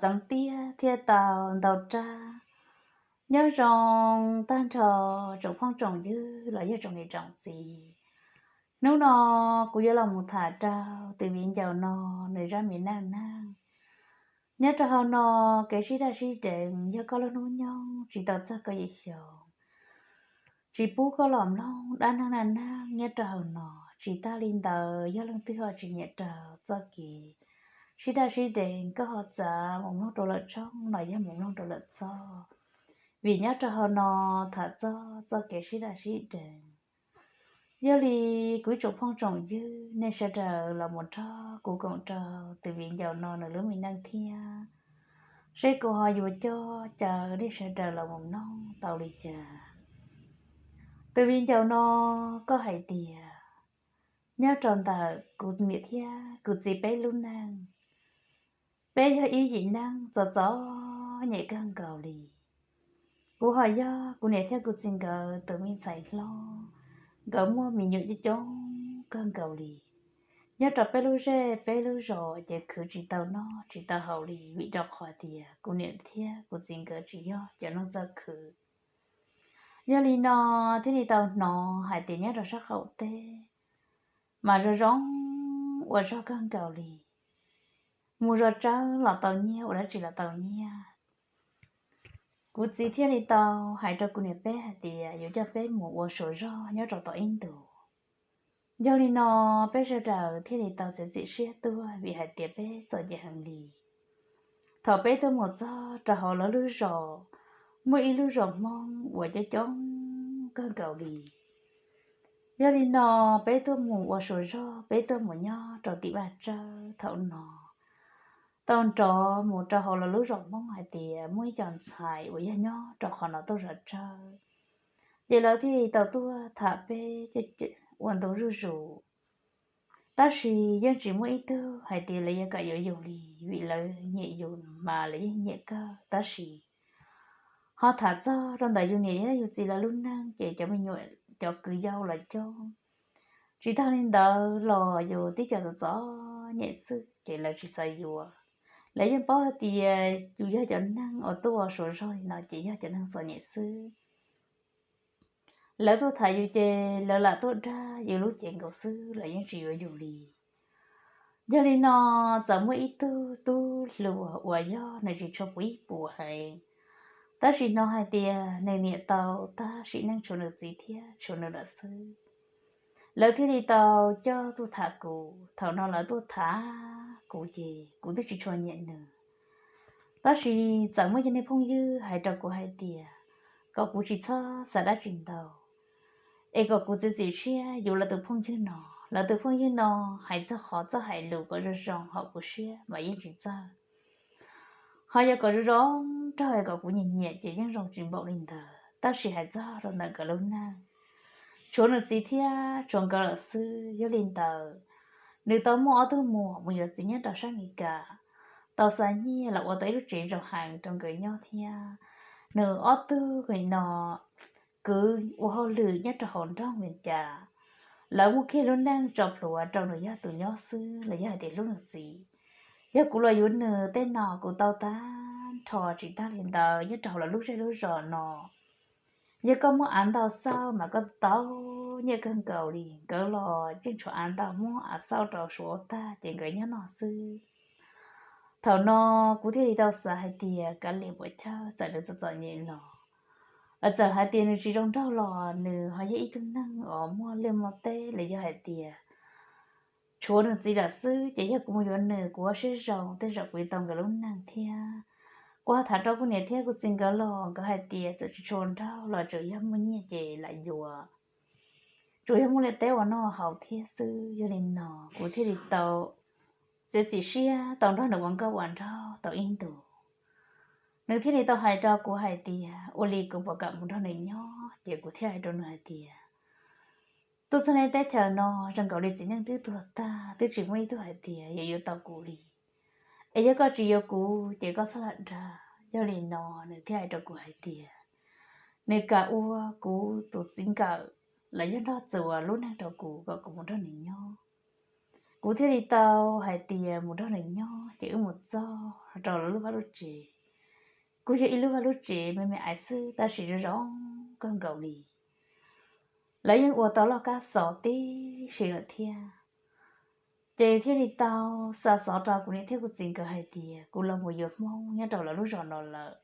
Txoov Tiab thiaj tau ntau rab. Nyob zoo tag nrho tsoom phooj tsoom ywg los yog tsoom niam tsoom txiv. Hnub no kuv yuav los mus tham rau tus viv ncaus no nws zaj me neej neeg. Nyob rau hauv no, kev sib daj sib deev yog koj lub hnub nyoog tsis tau txog koj yim xyoo, tsis pub koj los mloog dab neeg neej neeg nyob rau hauv no. Tsis tas li ntawd, yog leej twg ho tsis nyiam raws txoj kev sib daj sib deev, koj ho txav mus mloog rau lawm tshoob los yog mus mloog rau lawm txog, vim nyob rau hauv no tham txog txoj kev sib daj sib deev. Yog li kuv ib tsoom phooj tsoom ywg, nej sawv daws los mus nrog kuv koom rau tus viv ncaus no nws lub me neej thiab, seb kuv ho yuav coj caw nej sawv daws los mus mloog tau li cas. Tus viv ncaus no, koj hais tias nyob rau ntawm kuv niam thiab kuv txiv peb lub neej, peb yog ib yim neeg txom txom nyem kawg nkaus li. Kuv ho yog kuv niam thiab kuv txiv nkawd tus me ntxhais hlob, nkawd muaj me nyuam coob coob kawg nkaus li. Nyob rau peb lub zej peb lub zos ces khwv tsis tau noj tsis tau haus li, vim rau qhov tias kuv niam thiab kuv txiv nkawd tsis yog cov neeg txawj khwv. Yog li no thiaj li tau hnov hais tias nyob rau sab qaum teb mas zoo zoo ua zog kawg nkaus li. Mus zov tsawb los tau nyiaj, ua dab tsi los tau nyiaj. Kuv txiv thiaj li tau hais rau kuv niam peb hais tias yuav coj peb mus ua suav zog nyob rau tom ib ntus. Yog li no peb sawv daws thiaj li tau txiav txim siab tuaj vim hais tias peb txom nyem heev li. Thaum peb tuaj mus txog rau hauv lawv lub zos, muaj ib lub zos Hmoob uas coob coob kawg nkaus li. Yog li no peb tuaj mus ua suav zog, peb tuaj mus nyob rau tim vaj tsawb. Thaum no tau nrov mus rau hauv lawv lub zos Hmoob hais tias muaj ib co ntxhais uas yog nyob rau qhov no tuaj zov tsawb, ces lawv thiaj li tau tuaj tham peb ua ntu zuj zus. Tab sis yeej tsis muaj ib tug hais tias lawv yuav kam yuav yus li, vim lawv nyiam yus mas lawv yeej nyiam kawg. Tab sis ho tham txog rau ntawm yus niam thiab yus txiv lawv lub neej ces cov me nyuam cov kwv yau los coob. Tsis tas li ntawd los yus tib co txom txom nyem xwb ces lawv tsis xav yuav. Lawv yeej paub hais tias yus yog cov neeg uas tuaj ua suav zog li no ces yog cov neeg txom nyem xwb. Lawv tuaj tham yus ces lawv lam tuaj dag yus lub cev nkaus xwb, lawv yeej tsis yuav yus li. Yog li no txawm muaj ib tug tub hluas uas yog nws tsis tshua puv ib puas heev, tab sis hnov hais tias nws niam tau tag sim neej tshuav nws txiv thiab tshuav nws lawm xwb. Lawv thiaj li tau coj tuaj tham kuv. Thaum no lawv tuaj tham kuv ces kuv twb tsis tshua nyiam nws, tab sis txawm muaj cov niag phooj ywg hais rau kuv hais tias kom kuv tsis txhob xav dab tsi ntau, es kom kuv txiav txim siab yuav lawv tus phooj ywg no. Lawv tus phooj ywg no hais txog qhov txawj hais lus kom zoo zoo haum kuv siab mas yeej tsis txawj. Ho yog kom zoo zoo nraug kom kuv nyiam nyiam ces yeej zoo tsis npaum li ntawd, tab sis hais txog rau ntawm nkawd lub neej, tshuav nws txiv thiab tshuav nkawd lawm xwb. Yog li ntawd, nws tau muaj ob tug muam mus yuav txiv nyob rau sab Amelikas, tau xa nyiaj los ua tau ib lub tsev zoo heev rau nkawd nyob thiab. Nws ob tug no kwv ua hauj lwm nyob rau hauv nroog Amelikas, lawv muaj kiag lub neej tso plhuav rau nws yog tus nyob xwb los yog hais tias hlub nws txiv. Yog kuv los yuav nws tej no kuv tau tag nrho, tsis tas li ntawd nyob rau hauv lawv lub zej lub zos no, yog koj muaj av ntau xauj mas koj tau nyiaj kawg nkaus li. Nkawd los yeej tshuav av ntau, muab av xauj rau suav tag ces nkawd nyob no xwb. Thaum no kuv thiaj li tau xav hais tias kav liam puas chawj, txawm nws txom txom nyem los, txawm hais tias nws tsis zoo nraug los nws ho yog ib tug neeg uas muaj liaj muaj teb los yog hais tias tshuav nws txiv lawm xwb, ces yog kuv mus yuav nws kuv ua siab zoo tej zaum kuv yuav tau nkawd lub neej thiab. Kuv ho tham rau kuv niam thiab kuv txiv nkawd los nkawd hais tias txawm tsis tshua nraug los tsuas yog muaj nyiaj ces lam yuav, tsuas yog muaj liaj teb ua noj haus thiab xwb. Yog li no kuv thiaj li tau txiav txim siab tau nrog nws ua nkauj ua nraug tau ib ntus. Nws thiaj li tau hais rau kuv hais tias ua li kuv puas kam mus nrog nws nyob, ces kuv thiaj hais rau nws hais tias tuaj txog nej teb chaws no zoo nkaus li txiv neej twb tuag tag, twb tsis muaj ib tug hais tias yuav yuav tau kuv li. Es yog koj tsis yuav kuv ces koj txhob lam dag. Yog li no nws thiaj hais rau kuv hais tias nws kam ua kuv tus txiv nkawm los yog nrog txuas lub neej rau kuv kom kuv mus nrog nws nyob. Kuv thiaj li tau hais tias mus nrog nws nyob ces wb mus txog rau lawv lub vaj lub tsev. Kuj yog ib lub vaj lub tsev me me aiv xwb tab sis zoo zoo kawg nkaus li. Lawv yeej ua tau loj kab xov tib si lawm thiab. Ces thiaj li tau xa xov rau kuv niam thiab kuv txiv nkawd hais tias kuv los mus yuav Hmoob nyob rau lawv lub zos no lawm.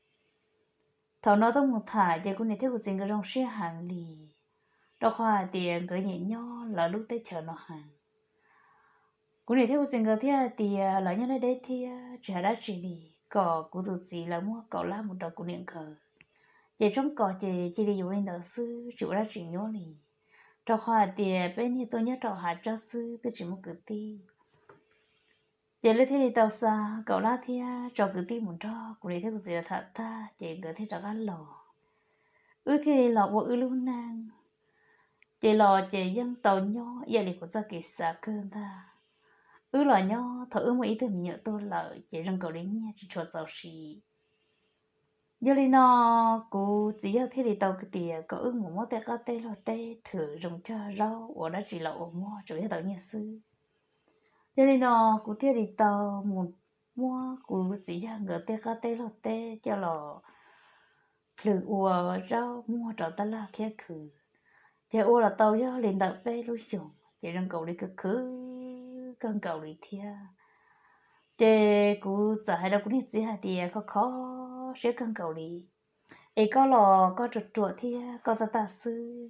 Thaum no tuaj mus tham ces kuv niam thiab kuv txiv nkawd zoo siab heev li, rau qhov hais tias nkawd nyiam nyob lawv lub teb chaws no heev. Kuv niam thiab kuv txiv nkawd thiaj hais tias lawv nyob deb deb thiab tsis hais dab tsi li, kom kuv tus txiv lawv muab kaum lab mus rau kuv niam nkawd, ces tsoob kos ces cia li yuav li ntawd xwb tsis ua dab tsi nyuaj li, rau qhov hais tias peb niag tuaj nyob rau hav tsawb xwb twb tsis muaj kwv tij. Ces lawv thiaj li tau xa kaum lab thiab tso kwv tij mus nrog kuv niam thiab kuv txiv lawv tham tag ces nkawd thiaj rov qab los. Wb thiaj li los ua wb lub neej. Ces los ces yeej tau nyob ib yam li kuv txoj kev xav kawg ntag. Wb los nyob thaum wb muaj ib tug me nyuam tuaj lawm ces zoo nkaus li nyiaj tsis tshua txaus siv. Yog li no kuv txiv yawg thiaj li tau tias kom wb mus muab tej qab teb luag teb thwm zoo cog zaub ua dab tsi los ua muag tsuas yog tau nyiaj xwb. Yog li no kuv thiaj li tau mus muab kuv txiv yawg nkawd tej qab teb luag teb coj los plhws ua zaub muag rau tab laj khiab khwv. Ces ua los tau yog li ntawm peb lub xyoos ces zoo nkaus li khwv khwv kawg nkaus li thiab. Ces kuv txawm hais rau kuv niag txiv hais tias kho kho siab kawg nkaus li, es koj los koj ruam ruam thiab koj tag tag xwb,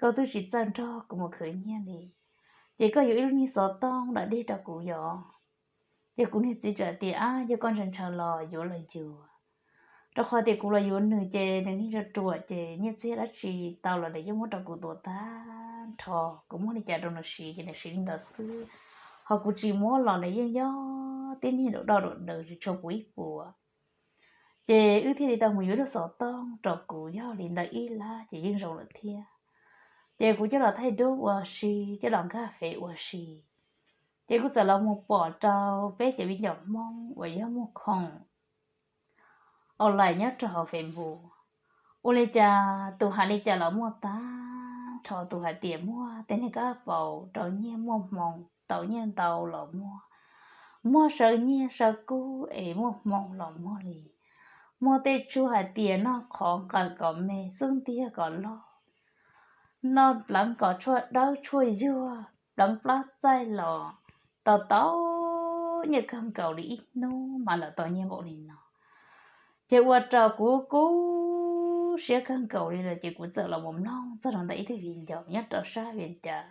koj twb tsis txawj nrog kuv mus khwv nyiaj li, ces koj yuav ib lub niag xov tooj dam dig rau kuv yom. Ces kuv niag txiv txawm tias ab yog koj ntshaw ntshaw los yuav los yuav, rau qhov tias kuv los yuav nws ces nws niag ruam ruam ces nyiaj txiag dab tsi tau los nws yeej muab rau kuv tua tag nrho, kuv muab li cas rau nws siv ces nws siv li ntawd xwb, ho kuv tsis muab los nws yeej yog tib niag dam doj dam daws tsis tshua puv ib puas. Ces wb thiaj li tau mus yuav lub xov tooj rau kuv yog li ntawm ib lab ces yeej zoo lawm thiab. Ces kuv coj los thaij duab ua si, coj los nkag fev ua si. Ces kuv txawm los mus pom rau peb cov viv ncaus Hmoob uas yog muag khoom online nyob rau hauv Facebook, ua li cas tus hais li cas los muaj tag nrho, tus hais tias muag tej niag kab paus rau nyiaj muaj hmoo, tau nyiaj ntau los muag, muag saw nyiaj saw kub es muaj hmoo los muag li, muag tej tshuaj hais tias noj qhov nqawm kom me xub ntiag kom loj, noj pleev kom tshuaj dawb tshuaj yuag pleev plab txaij los tau tau nyiaj kawg nkaus li, ib hnub mas lawv tau nyiaj npaum li no. Ces ua rau kuv kub siab kawg nkaus li lawm ces kuv txawm los mus mloog txog rau ntawm ib tug viv ncaus nyob rau sab Vias Cas.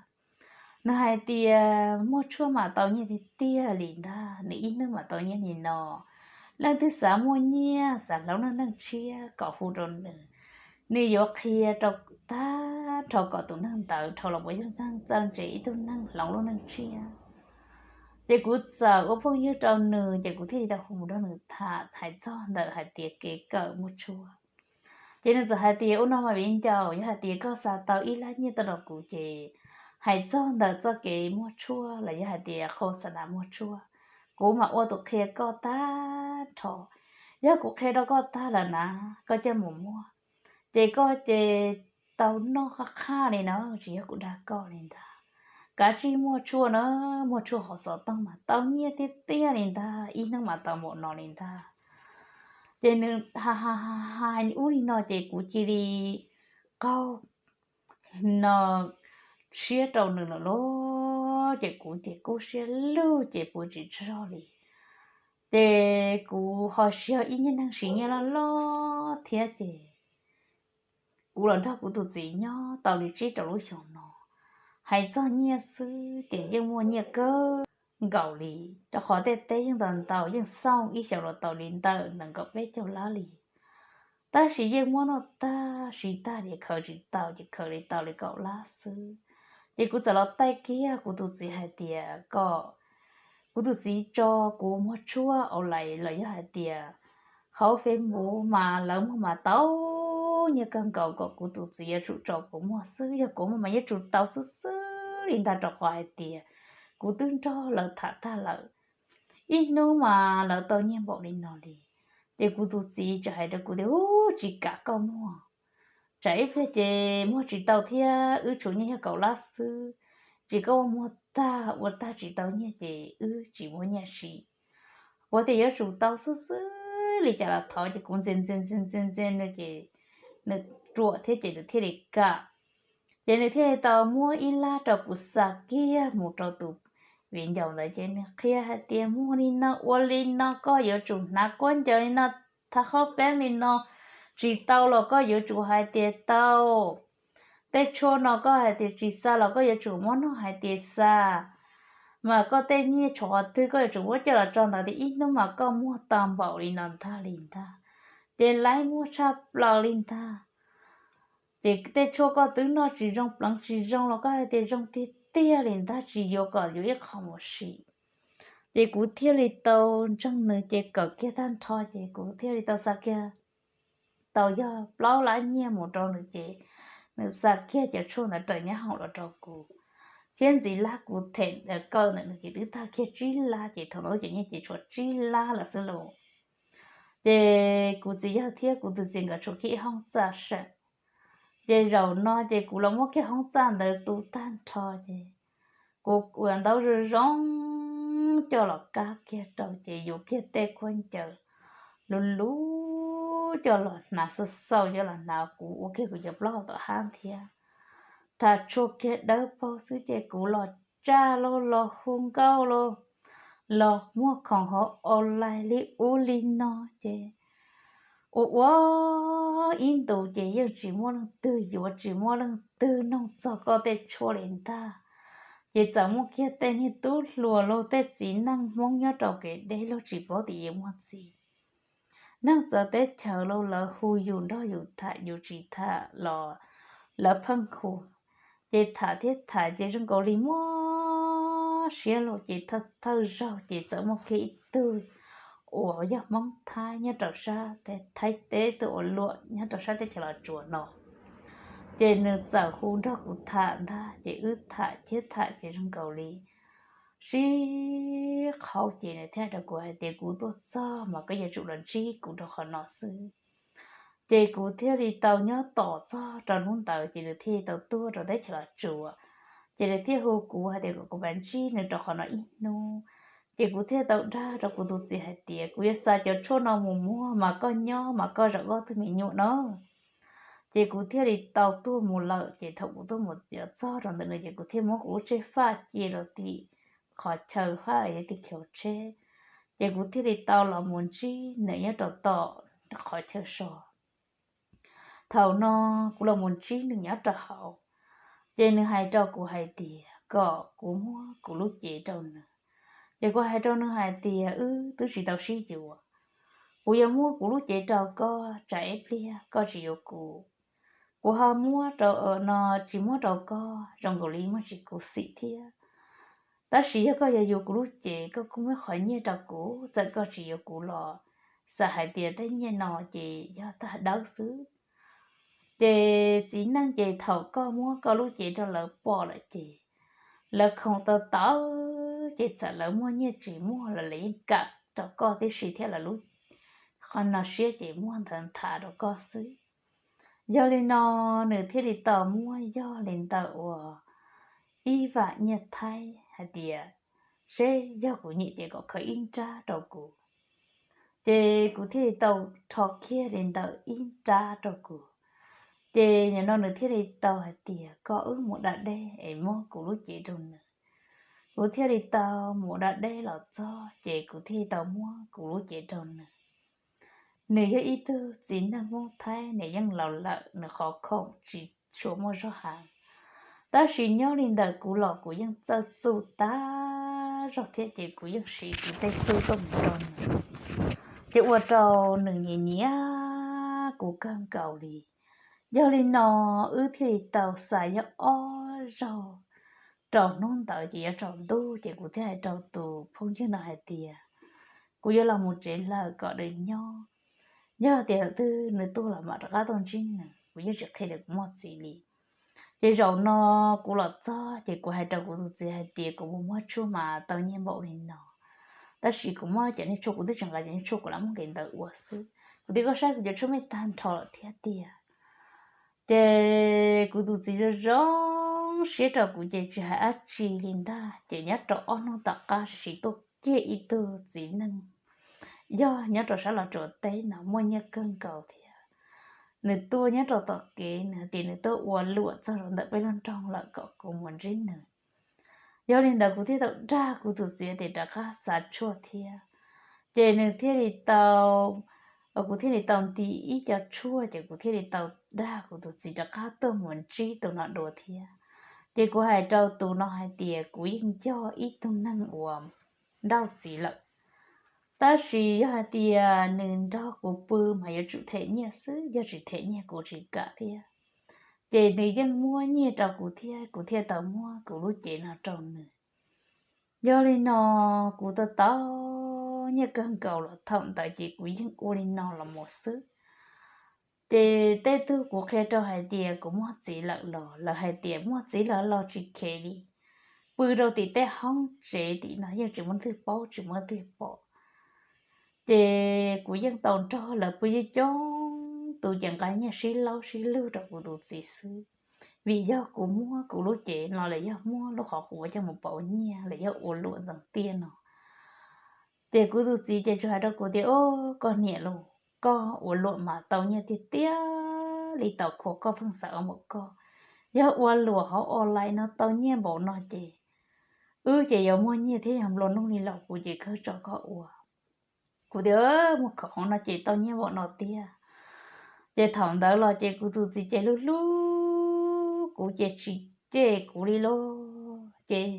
Nws hais tias muag tshuaj mas tau nyiaj tiag tiag li ntag, nws ib hnub mas tau nyiaj li no. Leej twg xav muaj nyiaj xav hloov neej neej tshiab kom hu rau nws, nws yuav qhia rau tag nrho kom tus neeg ntawd dhau los mus yog neeg txawj ntse ib tug neeg hloov lub neej tshiab. Ces kuv txawm ua phooj ywg rau nws ces kuv thiaj li tau hu mus nrog nws tham hais txog ntawm hais tias kev kawm muag tshuaj. Ces nws txawm hais tias ua no mas viv ncaus, yog hais tias koj xa tau ib lab nyiaj tuaj rau kuv ces hais txog ntawm txoj kev muag tshuaj los yog hais tias qhau xa nas muag tshuaj, kuv mam ua tus qhia koj tag nrho. Yog kuv qhia rau koj tag lawm na, koj coj mus muag ces koj ces tau noj qab qhaj li na, tsis yog kuv dag koj li ntag. Kav tsij muag tshuaj na, muag tshuaj hauv xov tooj mas tau nyiaj tiag tiag li ntag, ib hnub mas tau npaum no li ntag. Ces nws hais ub li no ces kuv cia li qaug no siab rau nws lawm lauj, ces kuv ces kub siab lug ces pw tsis tsaug zog li. Ces kuv ho siv ib nyuag neeg siv nyiaj loj loj thiab ces kuv los nrog kuv tus txiv nyob tau li tsib rau lub xyoos no. Hais txog nyiaj xwb ces yeej muaj nyiaj kawg nkaus li, rau qhov tej teb yeej ntau ntau, yeej xauj ib xyoos los tau li ntawm nees nkaum peb caug lab li. Tab sis yeej muab noj tag siv tag ces khaws tsis tau, ces khaws li tau li kaum lab xwb. Ces kuv txawm los taij kiag kuv tus txiv hais tias kom kuv tus txiv tso kuv muag tshuaj online los yog hais tias hauv Facebook mas lawv muag mas tau nyiaj kawg nkaus, kom kuv tus txiv yuav tsum tso kuv muag xwb, yog kuv muag mas yuav tsum tau xwb xwb li ntag, rau qhov hais tias kuv twb nrog lawv tham tag lawm, ib hnub mas lawv tau nyiaj npaum li no li. Ces kuv tus txiv txawm hais rau kuv tias ub, tsis kam koj muag, tsam ib pliag ces muag tsis tau thiab, wb tshuav nyiaj yog kaum lab xwb, tsis koj ua muag tag ua tag tsis tau nyiaj ces wb tsis muaj nyiaj siv. Kuv tias yuav tsum tau xwb xwb li cas los thov ces kuv ntxias ntxias ntxias ntxias ntxias nws ces nws ruam thiab ces nws thiaj li kam. Ces nws thiaj li tau muab ib lab rau kuv xa kiag mus rau tus viv ncaus ntawd ces nws qhia hais tias muag li no ua li no, koj yuav tsum hnav kuab ncaws li no, thav qhob peeb li no, tsis tau los koj yuav tsum hais tias tau. Tej tshuaj no koj hais tias tsis xa los koj yuav tsum muab nug hais tias xa. Mas koj tej nyiaj tshuav qhov twg koj yuav tsum muab coj los tso ntawd tias ib hnub mas koj muag tau npaum li no ntag li ntag. Ces laib muag tshaj plaws li ntag. Ces tej tshuaj koj twb noj tsis zoo pleev tsis zoo los koj hais tias zoo tiag tiag li ntag, tsis yuav kom yuav ib qho mus sim. Ces kuv thiaj li tau ntseeg nws ces kawm kiag tag nrho ces kuv thiaj li tau xa kiag tau yog plaub lab nyiaj mus rau nws ces nws xa kiag cov tshuaj ntawd raws nyab hoom los rau kuv. Thiab ntxiv lab kuv them kawm ntawm nws ces twb tag kiag tsib lab ces thaum no lub cov nyiaj ces tshuav tsib lab lawm xwb lauj. Ces kuv txiv yawg thiab kuv tus txiv nkawd tshuav kiag ib hoob txaj sawm. Ces zaum no ces kuv los muab kiag hoob txaj ntawd tu tag nrho ces kuv ua ntaub zoo zoo coj los kab kiag rau ces yuav kiag tej khaub ncaws luv luv coj los hnav, xaus xaus coj los hnav, kuv ua kiag kuv cov plaub hau tom hab thiab. Tham tshuaj kiag dawb paug xwb ces kuv los tsaj lauj, los hu nkauj lauj, los muag khoom hauv online li ub li no ces ua ua ib ntus ces yeej tsis muaj leej twg yuav, tsis muaj leej twg nug txog koj tej tshuaj li ntag. Ces txawm muaj kiag tej niag tub hluas los tej txiv neej Hmoob nyob rau kev deb los tsis paub tias yuav muaj txiv neej txawv teb chaws los lawv hu yus nrog yus tham, yus tsis tham los lawv pheej hu. Ces tham thiab tham ces zoo nkaus li muab siab los ces thawj zaug ces txawm muaj kiag ib tug uas yog Hmoob Thaib nyob rau sab Thaib teb, tus uas luam nyob rau sab teb chaws Los Tsuas no. Ces nws txawm hu nrog kuv tham ntag ces wb tham thiab tham ces zoo nkaus li sib qhauv ces nws thiaj hais rau kuv hais tias kuv tuaj txog mas koj yuav tsum los ntsib kuv rau qhov no xwb. Ces kuv thiaj li tau nyob tos txog rau hnub ntawd ces nws thiaj li tau tuaj rau teb chaws Los Tsuas. Ces nws thiaj hu kuv hais tias kom kuv mam ntsib nws rau qhov no ib hnub. Ces kuv thiaj tau dag rau kuv tus txiv hais tias kuv yuav xa cov tshuaj no mus muag mas koj nyob mas koj zaum koj tus me nyuam no. Ces kuv thiaj li tau tuaj mus lawm ces thaum kuv tuaj mus txog rau ntawm nws ces kuv thiaj muab kuv lub tsheb faj cia rau tim qhov chaw faj yog tim khiv tsheb. Ces kuv thiaj li tau los mus ntsib nws nyob rau tom qhov chaw so. Thaum no kuv los mus ntsib nws nyob rau hauv, ces nws hais rau kuv hais tias kom kuv muab kuv lub cev rau nws. Ces kuv hais rau nws hais tias wb twb tsis tau sib yuav, kuv yuav muab kuv lub cev rau koj tsam ib pliag koj tsis yuav kuv. Kuv ho muab rau no tsis muab rau koj zoo nkaus li muaj tsis khuv xim thiab. Tab sis yog koj yuav yuav kuv lub cev koj kuj muab qhov nyiaj rau kuv, txawm koj tsis yuav kuv los xam hais tias tej nyiaj no ces yog tag dawb xwb. Ces txiv neej ces thaum koj muab koj lub cev rau lawv pom lawm ces lawv khoom tau tawv ces txawm lawv muaj nyiaj tsis muaj los lawv yeej kam rau koj tib si thiab lawv lub qhov no siab ces muaj ntawd nthav rau koj xwb. Yog li no nws thiaj li tau muab yog li ntawm uas ib vam nyiaj Thaib hais tias seb yog kuv nyiam ces kom khaws ib nrab rau kuv. Ces kuv thiaj li tau rho kiag li ntawm ib nrab rau kuv. Ces nim no nws thiaj li tau hais tias koj wb mus da dej es muab kuv lub cev rau nws. Kuv thiaj li tau mus da dej los txog ces kuv thiaj li tau muab kuv lub cev rau nws. Nws yog ib tug txiv neej Hmoob Thaib, nws yeej laus lawm, nws qhov khoom tsis tshua muaj zog heev. Tab sis nyob li ntawm kuv los kuv yeej txawj txuj tag zog thiab ces kuv yeej siv kuv tej txuj tuaj mus rau nws. Ces ua rau nws nyiam nyiam kuv kawg nkaus li. Yog li no wb thiaj li tau xa yog ob zaug rau hnub ntawd ces yuav tsaus ntuj ces kuv thiaj hais rau tus phooj ywg no hais tias kuv yuav los mus tsev lawm kom nws nyob. Yog tias twg nws tuaj los mam rov qab tuaj ntsib nws, kuv yeej tsis qhia tias kuv muaj txiv li. Ces zaum no kuv los txog ces kuv hais rau kuv tus txiv hais tias kuv mus muag tshuaj mas tau nyiaj npaum li no, tab sis kuv muab cov niag tshuaj kuv twb tsis nqa cov niag tshuaj kuv lam muab nqis ntawd ua xwb. Kuv tias koj saib kuv cov tshuaj me tag nrho lawm thiab tiag. Ces kuv tus txiv zoo zoo zoo siab rau kuv ces tsis hais dab tsi li ntag. Ces nyob rau ob hnub tom qab sim sim tuaj kiag ib tug txiv neej, yog nyob rau sab Los Tsuas teb no, muaj nyiaj kawg nkaus thiab. Nws tuaj nyob rau tom kev, nws hais tias nws tuaj ua luam txog rau ntawm peb lub nroog lawm kom kuv mus ntsib nws. Yog li ntawd kuv thiaj tau dag kuv tus txiv tias rov qab xa tshuaj thiab. Ces nws thiaj li tau, kuv thiaj li tau nti ib co tshuaj, ces kuv thiaj li tau dag kuv tus txiv rov qab tuaj mus ntsib tus no dua thiab. Ces kuv hais rau tus no hais tias kuv yeej yog ib tug neeg uas nrauj txiv lawm, tab sis yog hais tias nws nrog kuv pw mas yuav tsum them nyiaj xwb, yog tsis them nyiaj kuv tsis kam thiab. Ces nws yeej muab nyiaj rau kuv thiab, kuv thiaj tau muab kuv lub cev no rau nws. Yog li no, kuv tau tau nyiaj kawg nkaus los thaum ntawd ces kuv yeej ua li no los mus xwb. Ces tej tug kuv qhia rau hais tias kuv muaj txiv lawm los lawv hais tias muaj txiv lawm los tsis kheev li, pw rau tim tej hoob tsev tim no yeej tsis muaj twg paub tsis muaj twg pom. Ces kuv yeej tau nrog lawv pw yeej coob tus ces nqa nyiaj sib laub sib lug rau kuv tus txiv xwb. Vim yog kuv muab kuv lub cev no los yog muab lub qhov quav coj mus pauv nyiaj los yog ua luam ntxeev tiaj no. Ces kuv tus txiv ces tsuas hais rau kuv tias, o, koj niam lauj, koj ua luam mas tau nyiaj tiag tiag li, tau khuas koj pheej xav ua npaum koj. Yog ua luam hauv online no tau nyiaj npaum no ces wb ces yuav muaj nyiaj thiab, yog nplua nuj li los kuv ces kawg tso koj ua. Kuv tias, muaj khoom hauv no ces tau nyiaj npaum no tiag. Ces thaum ntawd los ces kuv tus txiv ces hlub hlub kuv ces tsis cem kuv li lauj. Ces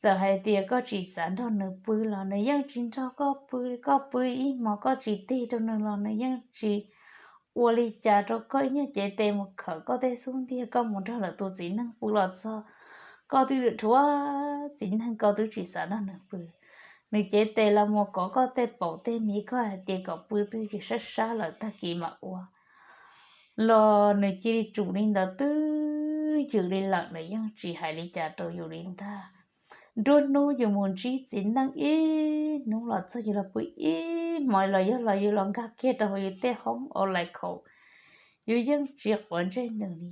txawm hais tias koj tsis xav nrog nws pw los nws yeej tsis nrog koj pw, koj pw ib hmos koj tsis tig rau nws los nws yeej tsis ua li cas rau koj, ib nyuag cev tes mus khawm koj tej xub ntiag, koj mus nrog lawv tus txiv neej pw los txog, koj twb dhuav txiv neej, koj twb tsis xav nrog nws pw. Nws cev tes los mus kov koj tej paum tej mis, koj hais tias kom pw twb ywm sab sab lawm tag kis mam ua los nws cia li tsum li ntawd twb ywm li lawm, nws yeej tsis hais li cas rau yus li ntag. Nruab hnub yus mus ntsib txiv neej ib hnub los txog yus los pw ib hmos los yog los yus los nkag kiag rau hauv yus tej hoob online khaum, yus yeej tsis quav ntsej nws li.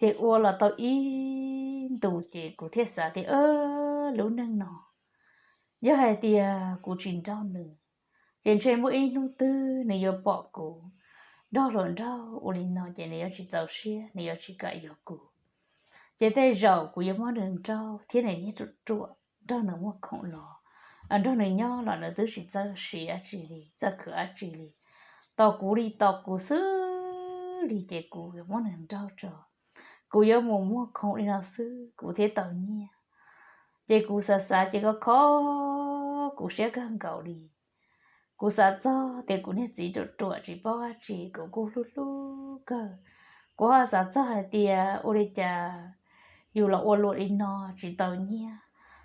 Ces ua los tau ib ntus ces kuv thiaj xav tias, lub neej no yog hais tias kuv tsis nrauj nws, ces ntshe muaj ib hnub twg nws yuav pom kuv nrog hluas nraug ua li no ces nws yuav tsis txaus siab, nws yuav tsis kam yuav kuv. Ces tej zaum kuv yuav muab nws nrauj thiab nws niag ruam ruam nrog nws muaj khoom los, nrog nws nyob los nws twb tsis txawj siv dab tsi li, txawj khwv dab tsi li, tos kuv li tos kuv xwb li ces kuv yuav muab nws nrauj tso. Kuv yuav mus muag khoom li no xwb kuv thiaj tau nyiaj. Ces kuv xav xav ces kho kho kuv siab kawg nkaus li. Kuv xav txog tias kuv niag txiv ruam ruam tsis paub dab tsi, kuv kuj hlub hlub kawg. Kuv ho xav txog hais tias ua li cas yus los ua luam li no tsis tau nyiaj,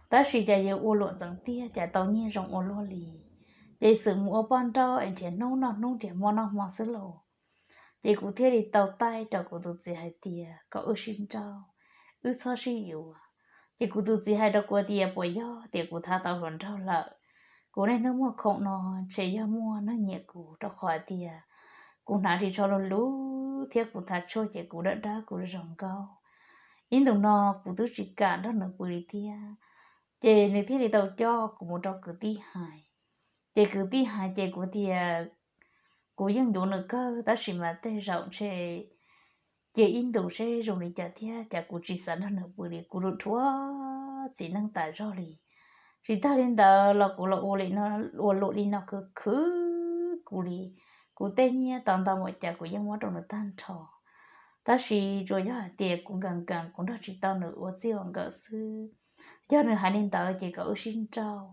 tab sis cas yus ua luam ntxeev tiag cas tau nyiaj zoo ua luaj li. Ces xwm mus ua poj nrauj es nrhiav hnub noj hnub nrhiav hmo noj hmo xwb lauj. Ces kuv thiaj li tau taij rau kuv tus txiv hais tias kom wb sib nrauj, wb txhob sib yuav. Ces kuv tus txiv hais rau kuv tias puas yog tias kuv thav tau hluas nraug lawm, kuv niaj hnub muag khoom no ntshe yog muaj neeg nyiam kuv, rau qhov hais tias kuv hnav ris tsho lug lug thiab kuv thav tshuaj ces kuv dawb dawb kuv zoo nkauj. Ib ntus no kuv twb tsis kam nrog nws pw li thiab. Ces nws thiaj li tau coj kuv mus rau kwv tij hais. Ces kwv tij hais ces kuv tias kuv yeej yuav nws kawg tab sis mas tej zaum ntshe cia ib ntus seb zoo li cas thiab, cas kuv tsis xav nrog nws pw li, kuv ruam ruam txiv neej tas zog li. Tsis tag li ntawd los kuv los ua li no, ua luam li no khwv khwv kuv li. Kuv tej nyiaj tau ntau npaum cas kuv yeej muab rau nws tag nrho. Tab sis tsuas yog hais tias kuv nkees nkees kuv nrog tsis tau nws ua txij ua nkawm xwb. Yog nws hais li ntawd ces kom wb sib nrauj.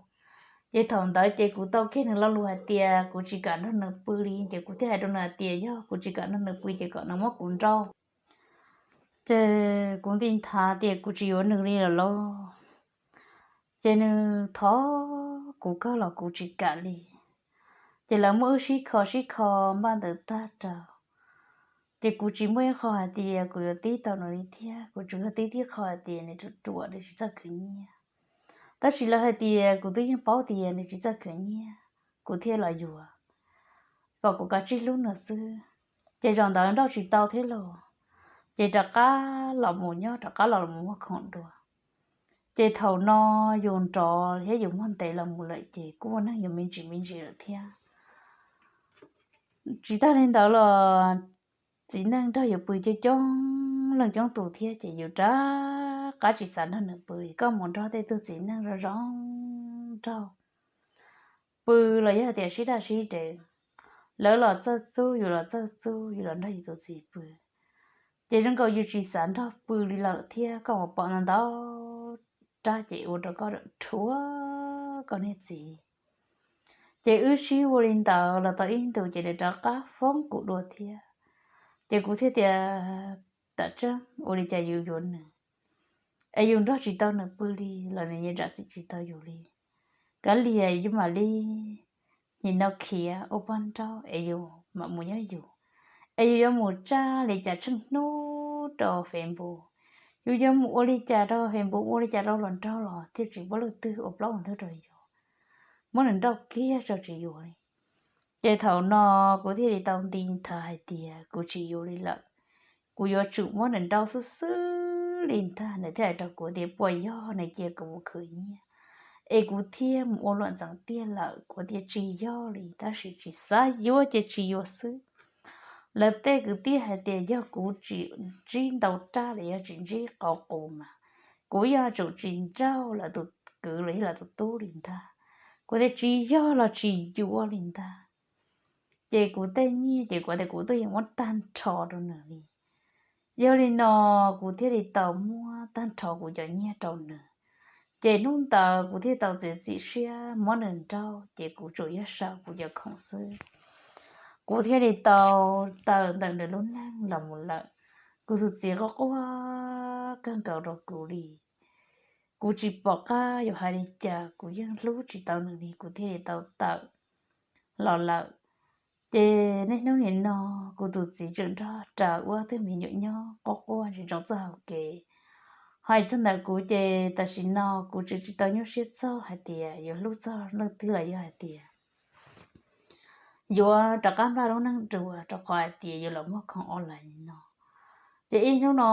Ces thaum ntawd ces kuv tau kiag nws lo lus hais tias kuv tsis kam nrog nws pw li, ces kuv thiaj hais rau nws hais tias yog kuv tsis kam nrog nws pw ces kom nws muab kuv nrauj. Ces kuv nti nthav tias kuv tsis yuav nws li lawm lauj. Ces nws thov kuv kawg los kuv tsis kam li. Ces lawv muab wb sib kho sib kho npaj ntawd tag rau, ces kuv tsis muaj ib qho hais tias kuv yuav tib tau nws li thiab, kuv tsuas yog tib tib qho hais tias nws ruam ruam nws tsis txawj khwv nyiaj. Tab sis lawv hais tias kuv twb yeej paub tias nws tsis txawj khwv nyiaj, kuv thiaj los yuav, kom kuv kav tsij hlub nws xwb. Ces zaum ntawd nrauj tsis tau thiab los, Ces rov qab los mus nyob, rov qab los mus muag khoom dua. Ces thaum no yus nrov thiab yus muag ntev los mus lawm ces kuj ua neeg yus me ntsis me ntsis lawm thiab. Tsis tag li ntawd los txiv neej nrog yus pw coob coob leej coob tus thiab ces yus rov qab tsis xav nrog nws pw. Koj mus nrog tej tug txiv neej zoo zoo nraug pw los yog tias sib daj sib deev, lawv los txawj txuj, yus los txawj txuj, yus los nrog yus tus txiv pw, ces zoo nkaus yus tsis xav nrog pw li lawm thiab. Koj mus pom ntau ntau rab ces ua rau koj dhuav koj niag txiv. Ces wb sib ua li ntawd los tau ib ntus ces nws rov qab foob kuv dua thiab. Ces kuv thiaj tias tam tseeb ua li cas yus yuav nws es yus nrog tsis tau nws pw li los nws yeej zam txim tsis tau yus li. Kav liam yus mam li nim no khiav ua poj nrauj es yus mam mus nyob yus, es yus yuav mus tsa li cas tsheej hnub rau Facebook, yus yuav mus ua li cas rau Facebook, ua li cas rau hluas nraug los thiaj tsis muaj leej twg ua plaub ua ntug rau yus, muab nws nrauj kiag tso tsis yuav li. Ces thaum no kuv thiaj li tau nti nthav hais tias kuv tsis yuav li lawm, kuv yuav tsum muab nws nrauj xwb xwb li ntag. Nws thiaj hais rau kuv tias puas yog nws cia kuv mus khwv nyiaj es kuv thiaj mus ua luam ntxeev tiaj lawm. Kuv tias tsis yog li, tab sis tsis xav yuav ces tsis yuav xwb. Lawv tej kwv tij hais tias yog kuv tsis ntsib ntau rab los yog tsis ntsib qau qus mas kuv yuav tsum tsis nrauj lawv tus kwv los yog lawv tus tub li ntag. Kuv tias tsis yog los tsis yuav li ntag. Ces kuv tej nyiaj ces kuv tias kuv tuaj yeem muab tag nrho rau nws li. Yog li no kuv thiaj li tau muab tag nrho kuv cov nyiaj rau nws. Ces hnub ntawd kuv thiaj tau txiav txim siab muab nws nrauj ces kuv tsuas yog sau kuv cov khoom xwb. Kuv thiaj li tau tawm ntawm nws lub neej los mus lawm. Kuv tus txiv quaj quaj kawg nkaus rau kuv li. Kuv tsis pom qab yuav hais li cas, kuv yeej hlub tsis tau nws li, kuv thiaj li tau tawm los lawm. Ces niaj hnub nim no kuv tus txiv tseem nrog rau ua tug me nyuam nyob quaj quaj ntsoov txoj hau kev. Hais txog ntawm kuv ces tam sim no kuv tseem tsis tau nyuaj siab txog hais tias yuav hlub txog leej twg los yog hais tias yuav rov qab npaj lub neej dua, rau qhov hais tias yus los muag khoom online li no. Ces ib hnub no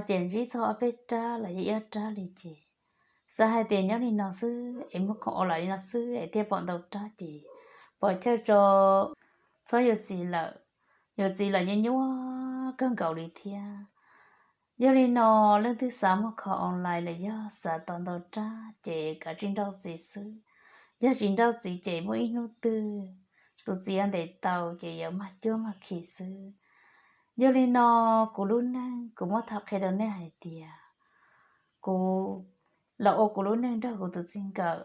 ces ntsib txog ob peb rab los yog ib ob rab li ces xav hais tias nyob li no xwb es muag khoom online li no xwb es thiaj pom ntau rab ces pom chaw tso txhob yuav txiv lawm, yuav txiv lawm nyuaj nyuaj kawg nkaus li thiab. Yog li no leej twg xav muag khoom online los yog xav tau ntau rab ces kav tsij nrauj txiv xwb. Yog tsis nrauj txiv ces muaj ib hnub twg tus txiv yuav ntes tau ces yuav mag cuab mag khi xwb. Yog li no kuv lub neej kuv muab tham qhia rau nej hais tias kuv los ua kuv lub neej nrog kuv tus txij nkawm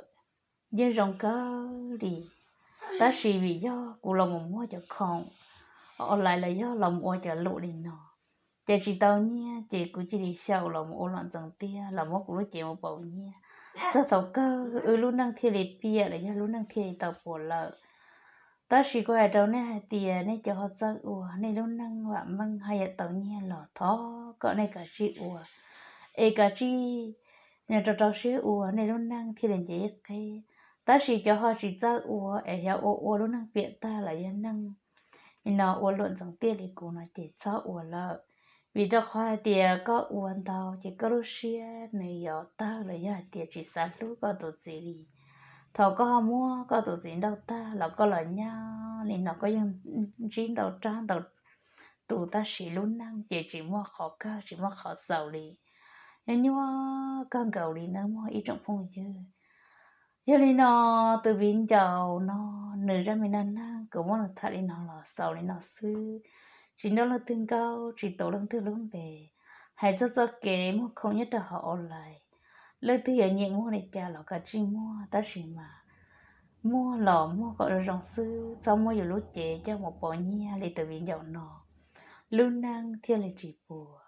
yeej zoo kawg li, tab sis vim yog kuv los mus muag cov khoom online los yog los mus ua cov lus li no ces tsis tau nyiaj ces kuv cia li xyaum los mus ua luam ntxeev tiaj los muab kuv lub cev mus pauv nyiaj. Txog thaum kawg wb lub neej thiaj li piam los yog lub neej thiaj li tau puas lawm. Tab sis kuv hais rau nej hais tias nej cov ho txawj ua, nej lub neej vam meej haj yam tau nyiaj los thov kom nej kav tsij ua, es kav tsij rau rau siab ua, nej lub neej thiaj li nce ib qeb. Tab sis cov ho tsis txawj ua es xyov ua ua lub neej piam tag los yog neej li no ua luam ntxeev tiaj li kuv no ces txhob ua lawm. Vim rau qhov hais tias koj ua ntau ces koj lub siab nws yuav tawg los yog hais tias tsis xav hlub koj tus txiv li. Thaum koj ho muab koj tus txiv nrauj tag los koj los nyob li no koj yeej ntsib ntau rab ntau tus tab sis lub neej ces tsis muaj qhov kawg tsis muaj qhov xaus li. Nyuaj nyuaj kawg nkaus li nawb mog ib tsoom phooj ywg. Yog li no tus viv ncaus no nws zaj me neej neeg kuv muab nws tham li no los xaus li no xwb. Tsis nrauj leej twg nkauj tsis tuav leej twg lub npe. Hais txog txoj kev muag khoom nyob rau hauv online, leej twg yuav nyiam muag li cas los kav tsij muag tab sis mas muag los muag kom zoo zoo xwb, txhob muab yus lub cev coj mus pauv nyiaj li tus viv ncaus no, lub neej thiaj li tsis puas.